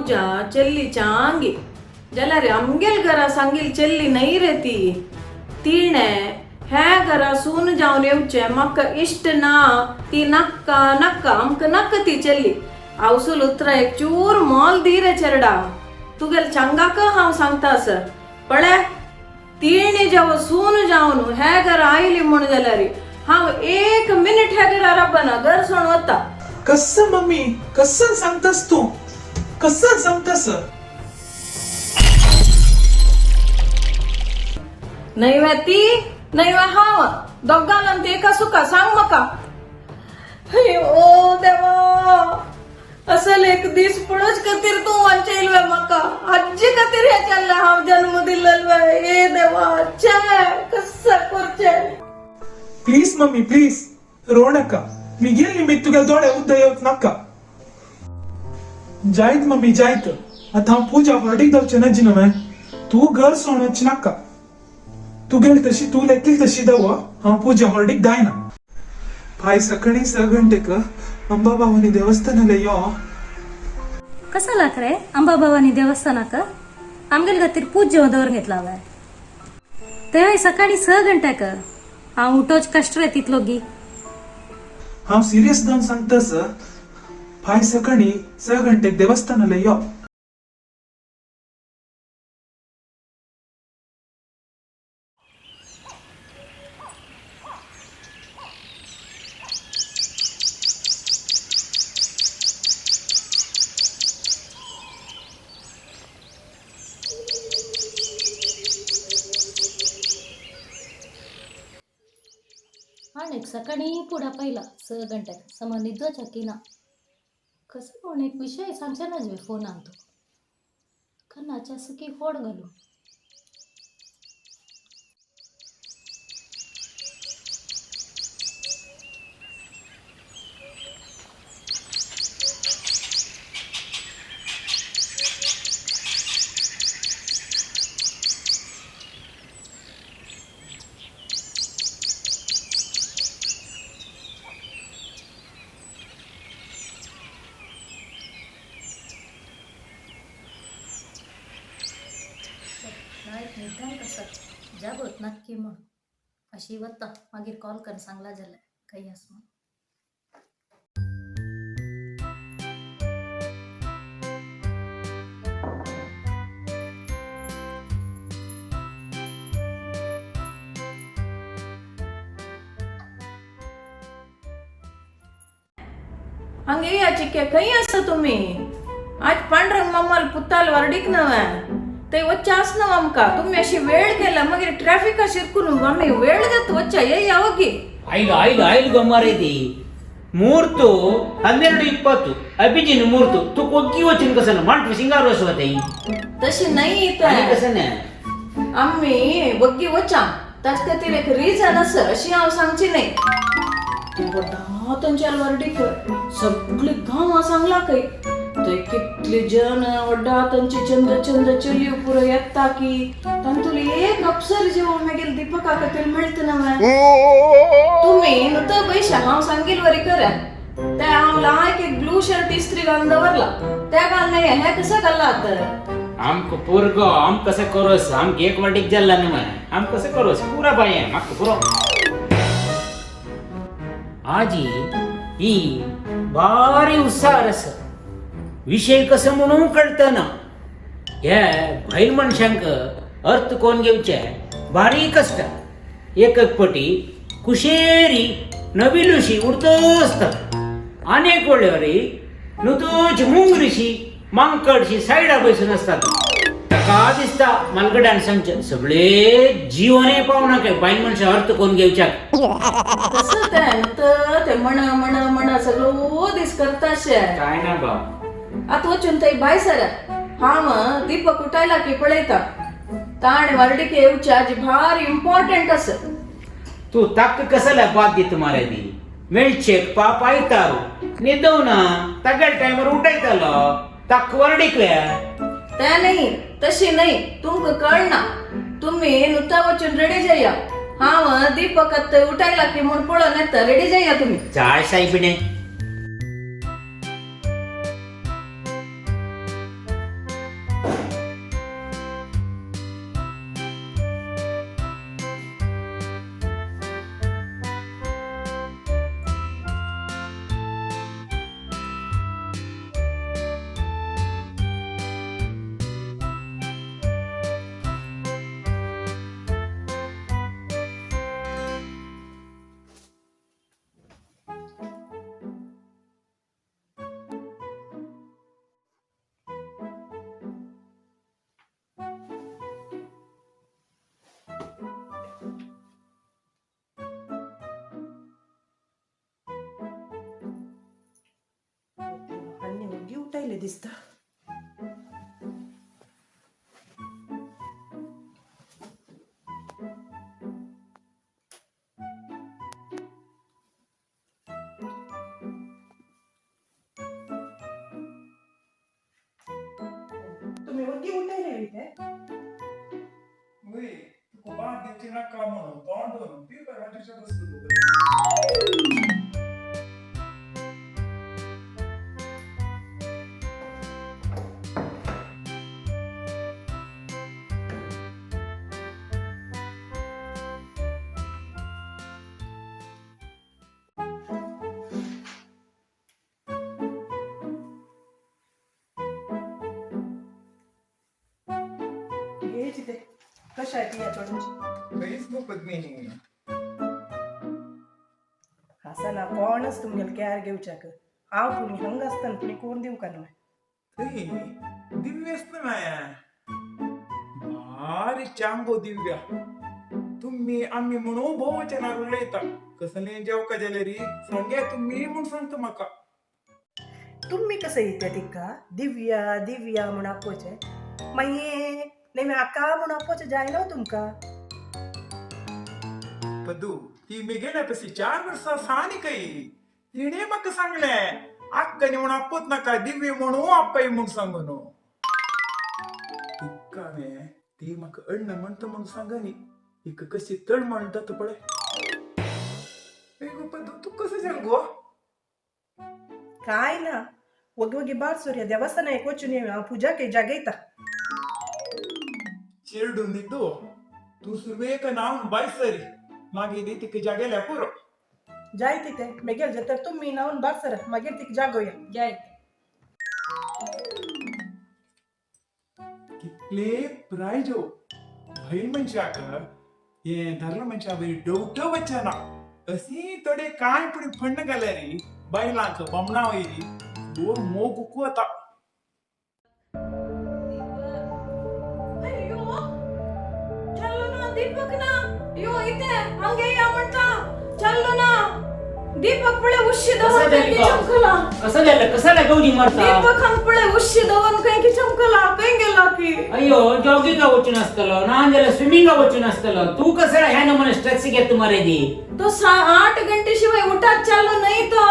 पूजा चेल्ली Changi जाल्यार आमगेल घरा सांगील चेल्ली न्हय रे ती. तिणें ह्या घरा सून जावन येवचें म्हाका इश्ट ना. ती नाक्का नाक्का, आमकां नाक्का ती चेल्ली. आवसूल उतरां एक चूर मोल दी रे चेरडा. तुगेल चंगाक हांव सांगता सर, पळय तिणे जेव सून जावन ह्या घरा आयली म्हूण जाल्यार हांव एक मिनीट ह्या घरा राबना, घर सोडून वता. कसं मम्मी, कसं सांगतास तू, कसं सांगतास? न्हय वे ती, न्हय वे हांव, दोगांन ती एका सुका सांग म्हाका. ओ देवा, असल एक दीस पळोवच खातीर तूं वाचयल वे म्हाका? आजी खातीर हे चल्लें हांव जन्म दिल्लेल वे? ए देवा, छे, कसं करचें? प्लीज मम्मी प्लीज, रो नाका. मिगेल निमित्त तुगेल दोळे उद्द येवच नाका. जायत मम्मी जायत. आतां हांव पूजा हॉर्डीक जावचें ना जिनवे. तूं घर सोडच नाका. तुगेल तशी तूं लेकील तशी दव. हांव पूजा हॉर्डीक जायना. फाय सकाळी 6 घंटेक अंबाभवानी देवस्थानाले यो. कसं लाख रे अंबाभवानी देवस्थानाक? आमगेल खातीर पूज जेवण दवर घेतला हांवें. तेव्हा सकाळी 6 घंट्याक हांव उठोच कष्ट रे तितलो गी. हांव सिरियस जावन सांगतास, फाय सकाळी 6 घंटेक देवस्थानाले यो. आणि सकाळी पुढा पहिला 6 घंट्याक समा निद्दोच ना. कसं कोण एक विषय सांगचे ना जे फोन आणतो कन्नाच्या सुकी फोड घालू. नायक निदान कसं जागोत नक्की म्हण अशी वत्ता मागीर कॉल कर सांगला जाल्यार काही आस म्हण. हांगा येया चिके, खंय आसा तुमी? आज पांडुरंग मामाल पुताल वर्डीक नव्हे थंय वच्चें आस न्हू आमकां. तुमी अशी वेळ केल्या, मागीर ट्रॅफिका शिरकून आमी वेळ घेत वच्चा. येया वगी. ಐದು ಐದು ಐದು ಗಮ್ಮರೈತಿ ಮೂರ್ತು 12:20 ಅಭಿಜಿನ್ ಮೂರ್ತು. तू कोकी वचन कसं ना मांट सिंगार वसवत तशी नाही. आणि ते कसं ना? आम्ही वग्गी वचा, ताचे खातीर एक रिजन आसा. अशी हांव सांगची न्हय. व्हडा तांच्या वर्डीक सगळी गांवां सांगला खंय. थंय कितले जन व्हडा तांचे चंद चंद चलयो पुरो येता की तांतूली एक अप्सर जेव मागीर दीपका खातीर मेळटा नव्हे. तुमी न्हू पयशा हांव सांगील वरी करा. ते हांव लायक एक ब्लू शर्ट इस्त्री घालून दवरला, त्या घालून हे कसं घालला तर? आमक पोरगो आम कसं करोस? आमक एक वाटीक जाल्ला न्हय. आम कसं करोस? पुरा बाय म्हाका पुरो. आजी ही भारी उत्साह आसा. विषय कसं म्हणून कळतना हे बैल मनशांक अर्थ कोण घेवचे भारी कष्ट. एक एक पटी कुशेरी नविलुशी उडत आसता. अनेक वेळारी नुतूच मुंगरीशी मांकडशी सायडा बसून आसतात. ताका दिसता मालगड्यान सांगचें सगळे जीवनय पावना काय बायल मनशां अर्थ कोण घेवच्याक. तसं ते न्हू ते म्हण म्हण म्हण सगळो दीस करताशे. काय ना बाब. आतां वचून थंय भायर सर. हांव दीपक उठायला की पळयता. ताणें वर्डीक येवचे आजी भारी इम्पॉर्टंट आसा. तू ताक कसल्या बाद दिता मरे ती मेळचेक पाप आयतारू न्हिदोवना तागेल टायमार उठयतालो ताक वरडिकल्या. ते न्ही, तशी न्ही. तुमकां कळना. तुमी नुता वचून रेडी जाया. हांव दीपक आतां उठायला की म्हूण पळोवन येता. रेडी जाया तुमी. जाय सायबिणे. उठयले दिसता. तुम्ही वग्गी उठयले इथे. वय तुका बाद दिवची नाका म्हणून तोंड पिवपाक वाटेच्या बसलो. हे तिथे कशा आहे ती या चोडूची. खंयच न्हू पद्मिनी. असा ना कोणच तुमगेल केअर घेवच्याक हांव पुणी हंग आसतना पुणी कोण दिवका न्हय. थंय दिव्यच न्हय, भारी चांगो दिव्या. तुम्ही आम्ही म्हणून भोवचनार उलयता. कसले जेवका जाल्यार सांगे तुम्ही म्हूण सांगता म्हाका. तुम्ही कसं येते तिका दिव्या दिव्या म्हूण आपोवचें, मागीर नेमी आका म्हूण आपोवचें जायना तुमकां. पदू ती मेगेल्या तशी 4 वर्सां सानी काही तिणे म्हाका सांगलें आक्कानी म्हूण आपोत नाका, दिव्य म्हणू आप्पाई म्हूण सांगून. तिका हांवें ती म्हाका अण्ण म्हणटा म्हूण सांगनी, हिका कशी तड म्हणटा तूं पळय. गो पदू, तूं कसं जाल गो? काय ना, वगी वगी बार सूर्य देवस्थाना एक वचून येवया, हांव पुजा के जागयता. चिरडून दितो तूं सुरवेक नावन बाय सरी, मागीर तिका जागेल्या पुरो. जाय तिथे मेगेल तर तुम्ही नावन बार सर, मागीर तिका जागोया. जाय. कितले प्रायजो भैल मनशाक हे धरल मनशा बरी डवटो वचना. अशी थोडे काय पुणी फण्ण घाल्यार बायलांक बामणा वयरी दोर मोग वता. अय्यो, चाललो ना दीपक ना. यो इथे हंगे या म्हणता चाललो ना दीपक पळे उशी कसं दवर झाली काही गं? चमकला. कसं झालं? कसाला गौरी मरता? दीपक हंग पळे उशी दवर काही की चमकला, काही गेला की. अय्यो, जॉगिंगा वचून असतलो ना जाल्यार स्विमिंगा वचून असतलो. तू कसं ह्या नमुने स्ट्रेस घेत मरे दी? तो 8 घंटे शिवाय उठात चाललो नाही तो.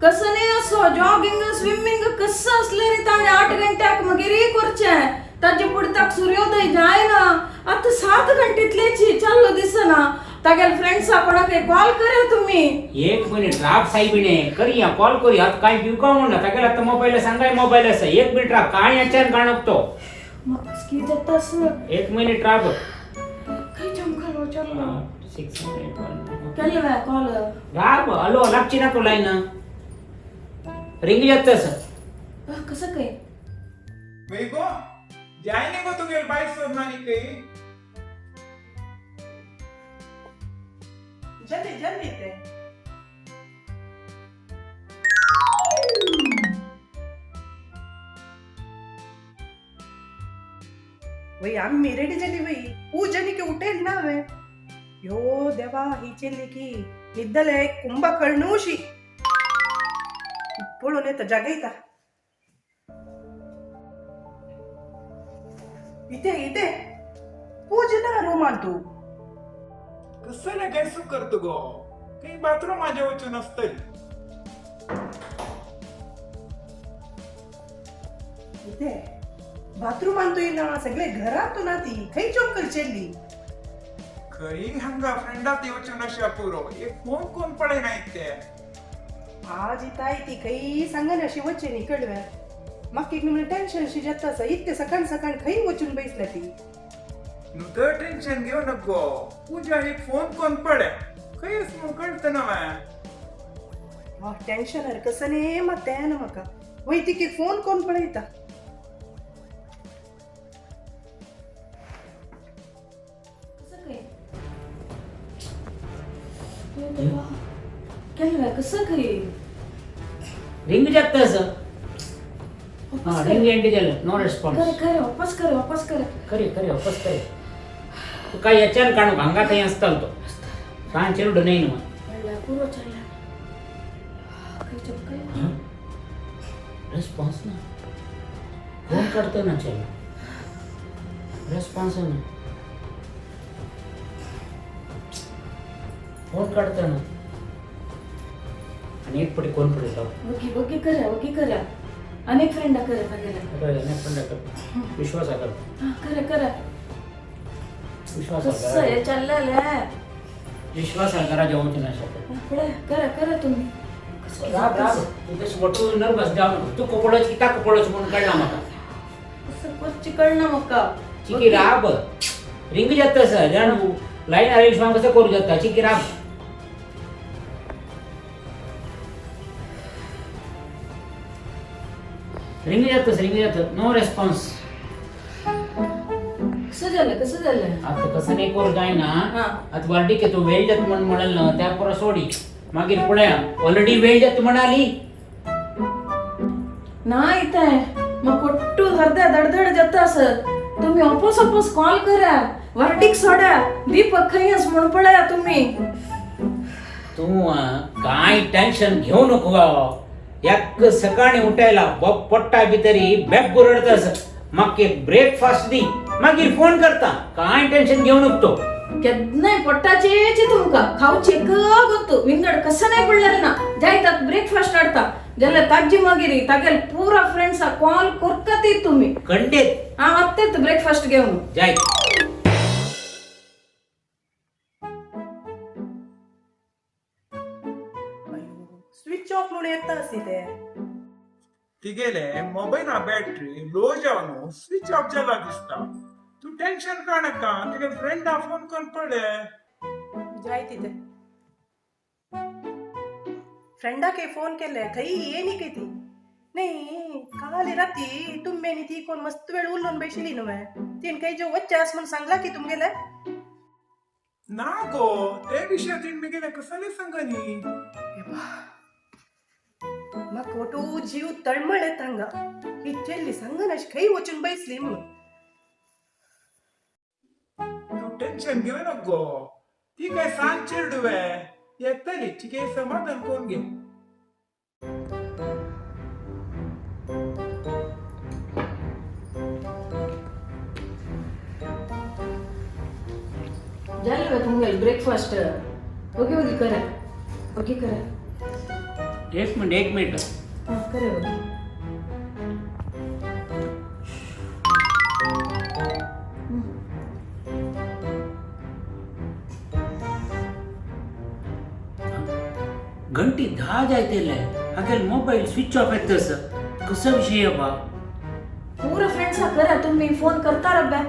कसं नाही असो जॉगिंग स्विमिंग कसं असले रे ताणे 8 घंट्याक मगेर करचे ताजे पुढे ताक सूर्योदय जायना. आता 7 घंटेतल्याची चाललो दिसना. तागेल फ्रेंड्सा कोणाक कॉल करे तुम्ही. एक मिनिट राब साहेबीने करूया कॉल करूया. आता काय दिवका म्हणला तागेला आता मोबाईल सांगाय मोबाईल असा. एक मिनिट राब, काय याच्यान काणक तो. मग की जाता असं. एक मिनिट राब. काही चमकलो चाललो. 6 8 1. केलं कॉल. राब, हॅलो, लागची ना तो लाईन रिंग जात असं. कसं काय? वय गो, जाय न्ही गो तुगेल बाय सोर ना न्ही खंय. जल्दी जल्दी ते. वय आम्ही रेडी जाली वय, पूजा नी की उठेल ना हांवें. यो देवा, ही चेल्ली की न्हिदले कुंभा कळणूशी पळोवन येता जागयता. इथे इथे पूजा ना रुमान तू. कसं काय सू करतो गो, काही बाथरूम माझ्या वचून असतली. इथे बाथरूमान तू येना, सगळे घरात तू ना ती खंय चोक्कल चेल्ली. खरी हांगा फ्रेंडात येवचून अशा पुरो, एक फोन कोण पळयना ते. आज इताय ती खंय सांगना अशी वचें न्ही कळव्या. म्हाका एक नमुने टेन्शन शी जाता आसा, इतले सकाळ सकाळ खंय वचून बसल्या ती. न्हू तर टेन्शन घेऊ नको, पूजा एक फोन कोण पळे खंयच म्हूण कळतना मागीर. वा टेन्शन कसं न्ही मात तें ना म्हाका. वय तिके फोन कोण पळयता. कसं काय? केलं कसं काय? रिंग जात असं. हा, रिंग एंड झालं, नो रिस्पॉन्स. करे करे वापस करे वापस करे. खरे खरे वापस करे. तू काय याच्यान काणू हांगा खंय आसतालो तो सांग चेडू न्हय न्हू. म्हणल्यार पुरो चल्ला. खंय चमकल. रेस्पॉन्स ना. फोन काडतो ना चलो, रेस्पॉन्स ना, फोन काडतो ना. आणि एक पटी कोण पडलो. वगी वगी करा, वगी करा. अनेक फ्रेंडा करा तागेले. विश्वास कर. हा, करा करा. विश्वास कसं हे चाललेलं. विश्वास करा, जेवण नाही शकत. पळय, करा करा तुम्ही. राब राब, तू तशी मोठं नर्वस जाऊ तू. कोपडोच किता कोपडोच म्हणून कळला म्हाका. कसं कोच्ची कळना म्हाका. चिकी राब, रिंग जाता सर जाण लाईन अरेंज कसं करू जाता. चिकी राब. रिंग जातस, रिंग जात, नो रेस्पॉन्स. कसं झालं, कसं झालं? आता कसं नाही करू जायना. हा. आता वार्डीक तू वेळ जात म्हणून म्हणाल ना, त्या पुरा सोडी मागीर पळया ऑलरेडी वेळ जात म्हणाली. ना इथं मग कोट्टू हरद्या धडधड जाता सर. तुम्ही अपोस अपोस कॉल करा, वार्डीक सोडा, दीपक खंयस म्हणून पळया तुम्ही. तू काय टेन्शन घेऊ नको गो. याक सकाळी उठायला बॉब पोट्टा भितरी बॅग बुरडतस. मग एक ब्रेकफास्ट दी, मागीर फोन करता. काय टेन्शन घेऊ नको तो. केन्नाय पोट्टाचेच तुमका खावचे गोत्तु विंगड कसं नाही पडलेलं ना. जायतात ब्रेकफास्ट हाडता जाल्यार ताजी मागीर तागेल पुरा फ्रेंड्सा कॉल करतात तुम्ही. खंडीत. हा, आत्तेच ब्रेकफास्ट घेऊन. जाय. स्विच ऑफ म्हणून येता आसी ते. तिगेले मोबायला बॅटरी लो जावन स्विच ऑफ जाला दिसता. तूं टेन्शन काडनाका, तुगे फ्रेंडा फोन करून पळय. जाय तिथे फ्रेंडाके फोन केले, थंय येनी काय ती नाही. काल राती तुम्ही आणि ती कोण मस्त वेळ उरलोन बैशिली न्हू. तीन काही जो वच्चे आस म्हणून सांगला की तुमगेले. ना गो, ते विशय तिणें म्हगेले कसले सांगनी. म्हाका वटू जीव तळमळ येता हांगा. ही चेल्ली सांगना अशी खंय वचून बैसली म्हणून. तूं टेन्शन घेऊ नको गो, ती काय सांग चेडूवे, येतली. तिगे समाधान करून घे. जालें वे तुमगेल ब्रेकफास्ट? ओके, ओके करा, ओके करा. एक मिनिट, एक मिनिट. हा, करा ओके. घंटी 10 जायतेले हागेल मोबाईल स्विच ऑफ येतस. कसं विषय बा? पुरा फ्रेंड्सा करा तुम्ही फोन करता रब्या.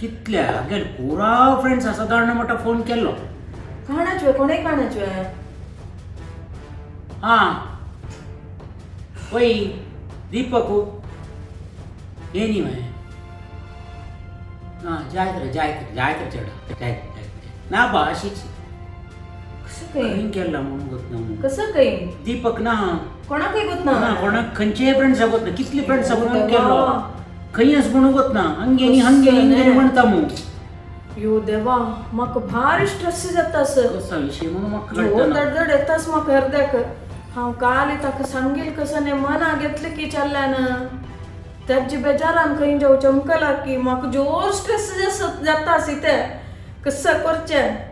कितल्या हागेल पुरा फ्रेंड्स सादारण मोठा फोन केलो. काणाच वे, कोणेय काणाच वे. हा वय दीपक येनी वे. हा जायत रे, जायत जायत चेडा, जायत जायत ना बा अशीच. कसं काही? खंय केला म्हणून गोत ना म्हणून. कसं काही? दीपक ना. कोणाकय गोत ना? ना, कोणाक खंयचेय फ्रेंड्साक गोत ना. कितले फ्रेंड्साक फोन केलो, खंय आस म्हणून गोत ना. हंगे हंगे हिंगे म्हणता मू. यो देवा, म्हाका भारी स्ट्रेस जाता सर. कसो विशय म्हणून म्हाका जोर कळटा ना. धडधड येताच म्हाका अर्द्याक. हांव काल ताका सांगील कसं न्ही मना घेतलें की चल्ल्यान ताजे बेजारान खंय जावं चमकला की म्हाका जोर स्ट्रेस जाता आसी ते कसं करचें.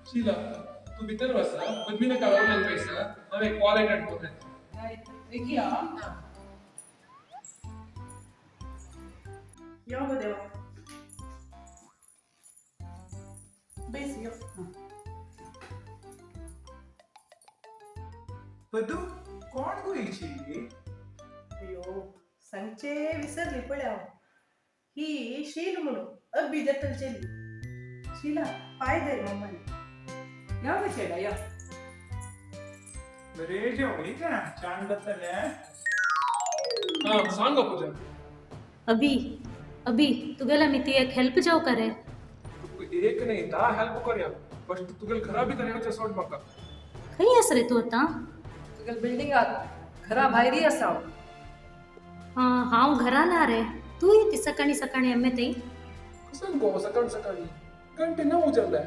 शीला, तू भितर बस. पद्मीने काढवलेलं पैसा हांव एक कॉल अटेंड करून येता. यो गो देवा, बेस यो. पदू, कोण गो ही चेडली? अयो, सांगचे विसरली पळय हांव. ही शील म्हणून अब्बी जतल चेल्ली. शीला, पाय धर मम्माने. यो गो चेडा यो. बरें जेवली का छान जातलें. हा सांग गो पूजा. अभी अभी तुगेला मी ती एक हेल्प जाव करे. तुका एक नाही 10 हेल्प करया. फस्ट तुगेल घरा भितर येवचें सोड म्हाका. खंय आस रे तूं आतां? तुगेल बिल्डिंगाक घरा भायरी आसा हांव. हां, हांव घरा ना रे. तूं ती सकाळी सकाळी एम थंय. कसं गो सकाळ सकाळी? घंटे 9 जाले.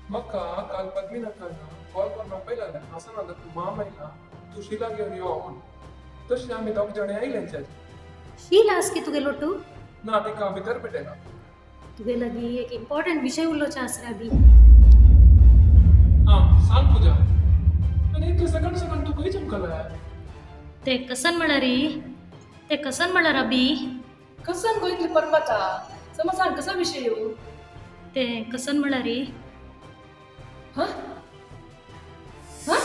म्हाका काल पद्मिनाकान कॉल करून आपयलें, आसना तूं माम आयला, तूं शिला घेवन यो म्हूण. तशें आमी दोग जाणां आयले. शील आस की तुगे लोटू? ना, तिका भितर पेटयला. तुगे लागी एक इम्पॉर्टंट विशय उलोवचो आसरा बी. आं सांग पुजा. आनी इतले सकाळ सकाळ तूं खंय चमकलाय? ते कसन म्हळ्यार, ते कसन म्हळ्यार अबी. कसन गो इतली परमता? समज सांग कसो विशय हो? ते कसन म्हळ्यार. हा हा.